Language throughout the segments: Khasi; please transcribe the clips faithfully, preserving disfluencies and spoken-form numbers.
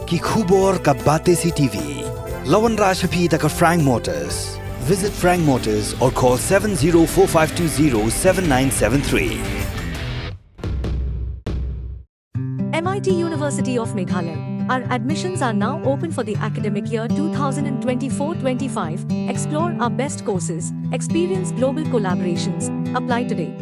Ki khubor ka Batesi T V. La wanrah sha phi da ka Frank Motors. Visit Frank Motors or call seven zero four five two zero seven nine seven three. M I T University of Meghalaya. Our admissions are now open for the academic year two thousand twenty-four twenty-five. Explore our best courses, experience global collaborations. Apply today.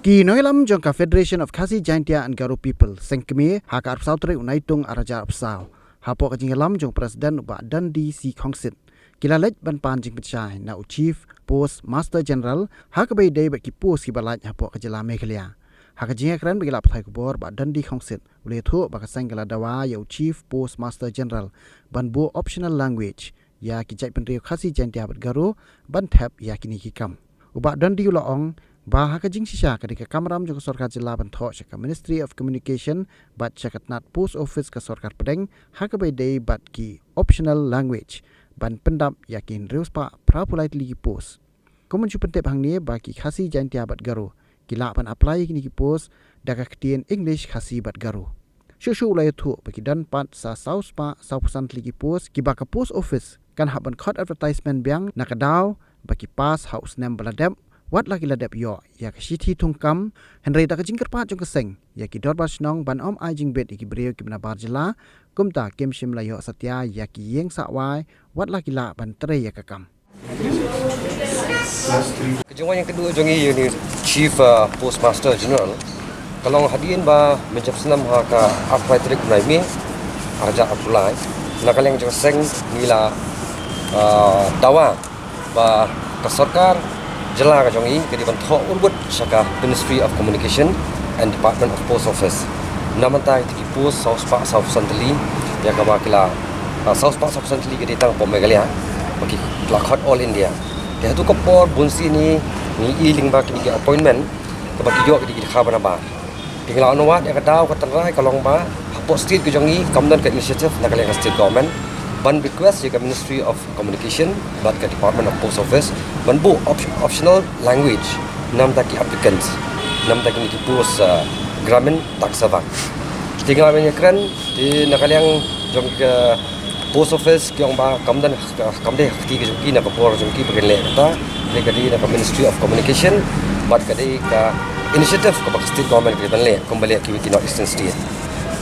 Ki nongïalam jong ka Federation of Khasi Jaintia and Garo People, Seng Kmie, ha ka arphew saw tarik u Naitung arhajar arphew saw, hapoh ka jingïalam jong u President u Bah Dundee C Khongsit, ki la leit ban pan jingpynshai na u Chief Post Master General ha kaba ïadei bad ki post kiba lait hapoh ka jylla Meghalaya. Ha ka jingïakren bad ki lad pathai khubor, Bah Dundee Khongsit u la ïathuh ba ka seng ka la dawa ïa u Chief Post Master General ban buh optional language ïa ki jaitbynriew Khasi, Jaintia bad Garo ban thep ïa kine ki kam. U Bah Dundee u la ong ba ha ka jingshisha ka dei ka kamram jong ka sorkar jylla ban thoh sha ka Ministry of Communication bad sha ka tnat Post Office ka sorkar pdeng ha kaba ïadei bad ki optional language ban pyndap ïa ki hynriew spah phra phew lai tylli ki post. Kum ban shu pyntip hangne ba ki Khasi, Jaintia bad Garo ki lah ban apply ïa kine ki post da ka ktien English, Khasi bad Garo. Shuh shuh u la ïathuh ba ki don pat sa saw spah saw phew san tylli ki post kiba ka Post Office kan hap ban khot advertisement biang na ka daw ba ki pass ha u snem ba la dep, wat la ki la dep ïoh ïa ka shithi thungkam. Hynrei da ka jingkyrpad jong ka seng ïa ki dorbar shnong ban ym ai jingbit ïa ki briew kiba nabar jylla, kumta kim shym la ïoh satia ïa ki ïing sah wai wat la ki lah ban trei ïa ka kam. Ka jingwan ïakynduh jong ngi ïa une u Chief, uh, Postmaster General ka long hadien ba mynjur snem ha ka arphew lai tarik u bnai May arhajar arphew lai. Na ka liang jong ka seng ngi la, uh, dawa ba ka sorkar jylla ka jong ngi ka dei ban thoh urwit sha ka Ministry of Communication and Department of Post Office. Na mynta ïa ki post saw spah saw phew san tylli ïa kaba ki la, ah, saw spah saw phew san tylli ka dei tang hapoh Meghalaya, ba ki la khot All India. Te haduh ka por bun sien ngi i lyngba kine ki appointment kaba ki ïoh ki dei ki dkhar ba nabar. Te ngi la ong wat ïa ka daw ka tynrai ka long ba hapoh state ka jong ngi kam don ka initiative na ka liang ka state government ban request ïa ka Ministry of Communication bad ka Department of Post Office ban buh op- optional language na bynta ki applicants, na bynta kine ki post, uh, Gramin Dak Sevak. Te nga ban ïakren te na ka liang jong ka Post Office ki ong ba kam don, kam dei ha ka kti ka jong ki, na ka bor jong ki ba kin leh kata. Te ka dei na ka Ministry of Communication bad ka dei ka initiative kaba ka state government ka dei ban leh kumba leh kiwei ki North Eastern state.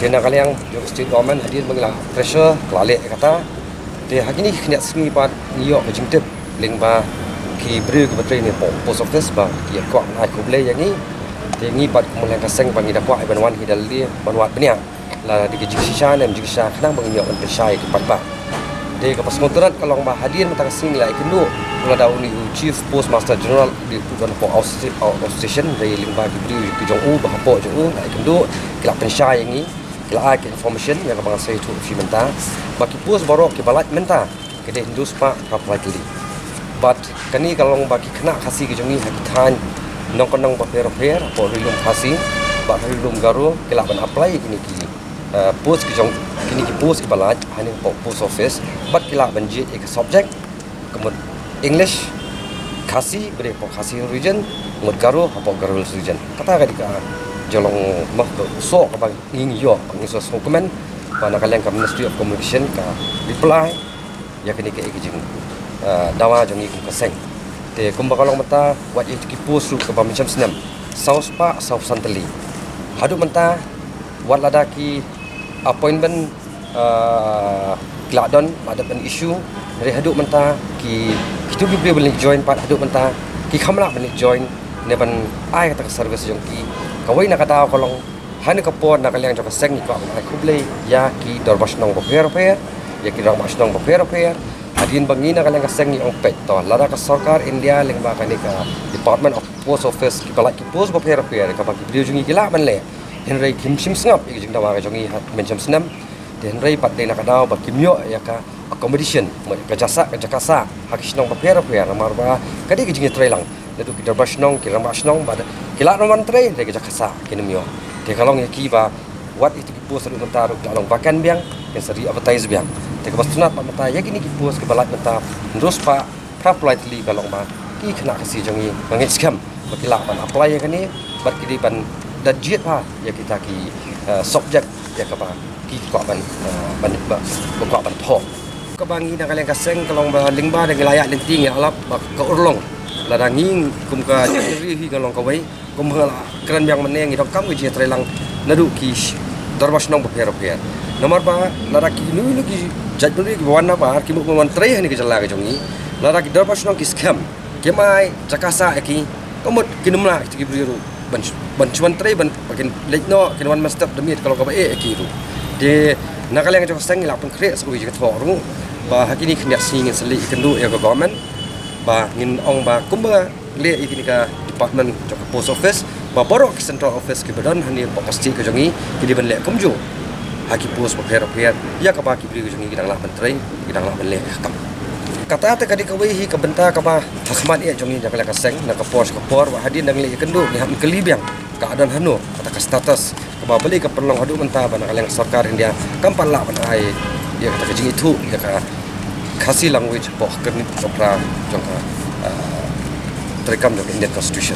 Te na ka liang jong ka state government hadien ba ngi la pressure ka la leh kata. Te ha kine ki khyndiat sngi pat ngi ïoh ka jingtip lyngba ki briew kiba trei ne hapoh Post Office ba ki kwah ban ai khublei ïa ngi. Te ngi pat kum ka seng ba ngi da kwah ban wan hi da lade ban wad bniah la dei ka jingshisha ne em jingshisha khnang ba ngin ïoh ban pynshai ïa ki paidbah. Te kaba sngewtynnat ka long ba hadien mynta ka sngi ngi la ïakynduh lada une u Chief Postmaster General u dei u don hapoh outstation, hynrei lyngba ki briew ki jong u ba hapoh jong u la ïakynduh, ki la pynshai ïa ngi, ki la ai ka information ïa kaba nga sa ïathuh ïa phi mynta ba ki post baroh kiba lait mynta ka dei hynriew spah phra phew lai tylli. Bad kane ka long ba ki khynnah Khasi ki jong ngi ha ki thaiñ nongkyndong bapher bapher hapoh Ri Lum Khasi bad Ri Lum Garo ki lah ban apply ïa kine ki, eh, post ki jong, kine ki post kiba lait hangne hapoh Post Office bad ki lah ban jied ïa ka subject ka mut English, Khasi ba dei hapoh Khasi Region, mut Garo hapoh Garo Hills Region. Kata ka dei ka jinglong, mah, ka soh kaba ngi ïoh, ngi sngewkmen ba na ka liang ka Ministry of Communication ka reply ïa kane ka, ïa ka jing, eh, dawa jong ngi kum ka seng. Te kumba ka long mynta, wat ïa ki post ruh kaba mynshem snem saw spah saw phew san tylli. Haduh mynta wat lada ki appointment, eh, ki la don, la dep ban issue, hynrei haduh mynta ki, kito ki briew ban leit join pat haduh mynta ki kham lah ban leit join ne ban ai kata ka service jong ki. Kawei na ka daw ka long, ha kane ka por na ka liang jong ka seng ngi kwah ban ai khublei ïa ki dorbar shnong bapher bapher, ïa ki rangbah shnong bapher bapher. Hadien ba ngi na ka liang ka seng ngi ong peit to, lada ka sorkar India lyngba kane ka Department of Post Office kiba lait ki post bapher bapher kaba ki briew jong ngi ki lah ban leh, hynrei kim shym sngap ïa ka jingdawa ka jong ngi ha mynshem snem. Te hynrei pat dei na ka daw ba kim ïoh ïa ka accommodation, ka jaka sah, ka jaka sah ha ki shnong bapher bapher, namar ba ka dei ka jingïatreilang. Naduh ki dorbar shnong, ki rangbah shnong, ba ki lah ban wan trei, hynrei ka jaka sah kim ïoh. Te ka long ïa ki ba wat ïa ki post ruh mynta ruh ki la long vacant biang, kin sa re-advertise biang. Te kaba sngewtynnat pat mynta ïa kine ki post kiba lait mynta hynriew spah phra phew lai tylli ka long ba ki khynnah Khasi jong ngi nga ngeit skhem ba ki lah ban apply ïa kane bad ki dei ban Da jied bha ïa kita ki, eh, subject ïa kaba ki kwah ban, eh, ban, ba, ba kwah ban thoh. Kaba ngi na ka liang ka seng ka long ba lyngba da ngi la ïaid lynti ngi ïalap ba ka urlong. Lada ngi kum ka jaitbynriew hi ka long kawei, kum ha la kren biang mynne ngi donkam ka jingïatreilang naduh ki sh-, dorbar shnong bapher bapher. Namar ba lada kino kino ki jaitbynriew kiba wan nabar ki mut ban wan trei ha kane ka jylla ka jong ngi, lada ki dorbar shnong ki skhem, kim ai jaka sah ïa ki, ka mut kin ym lah kita ki briew ruh ban, ban shu wan trei, ban, ba kin leit noh, kin wan mynstep da miet ka long kaba eh ïa ki ruh. Te na ka liang jong ka seng ngi la pynkhreh sa kawei ka jingthoh ruh ba ha kine khyndiat sngi ngin sa leit ïakynduh ïa ka government ba ngin ong ba kumba leh ïa kine ka department jong ka post office, ba baroh ki central office kiba don hangne hapoh ka state ka jong ngi ki dei ban leh kumjuh ha ki post bapher bapher ïa kaba ki briew ka jong ngi ki dang lah ban trei, ki dang lah ban leh ïa ka kam. Kata te ka dei kawei hi ka bynta kaba ha khmat eh jong ngi jong ka liang ka seng, na ka por sha ka por, ba hadien dang leit ïakynduh ngi hap ban kylli biang ka don hano kata ka status, kaba balei ka pynlong haduh mynta ba na ka liang sorkar India kam pat lah ban ai ïa kata ka jingithuh ïa ka Khasi language hapoh ka kyrnit jong ka, jong ka, ah, treikam jong ka Indian Constitution.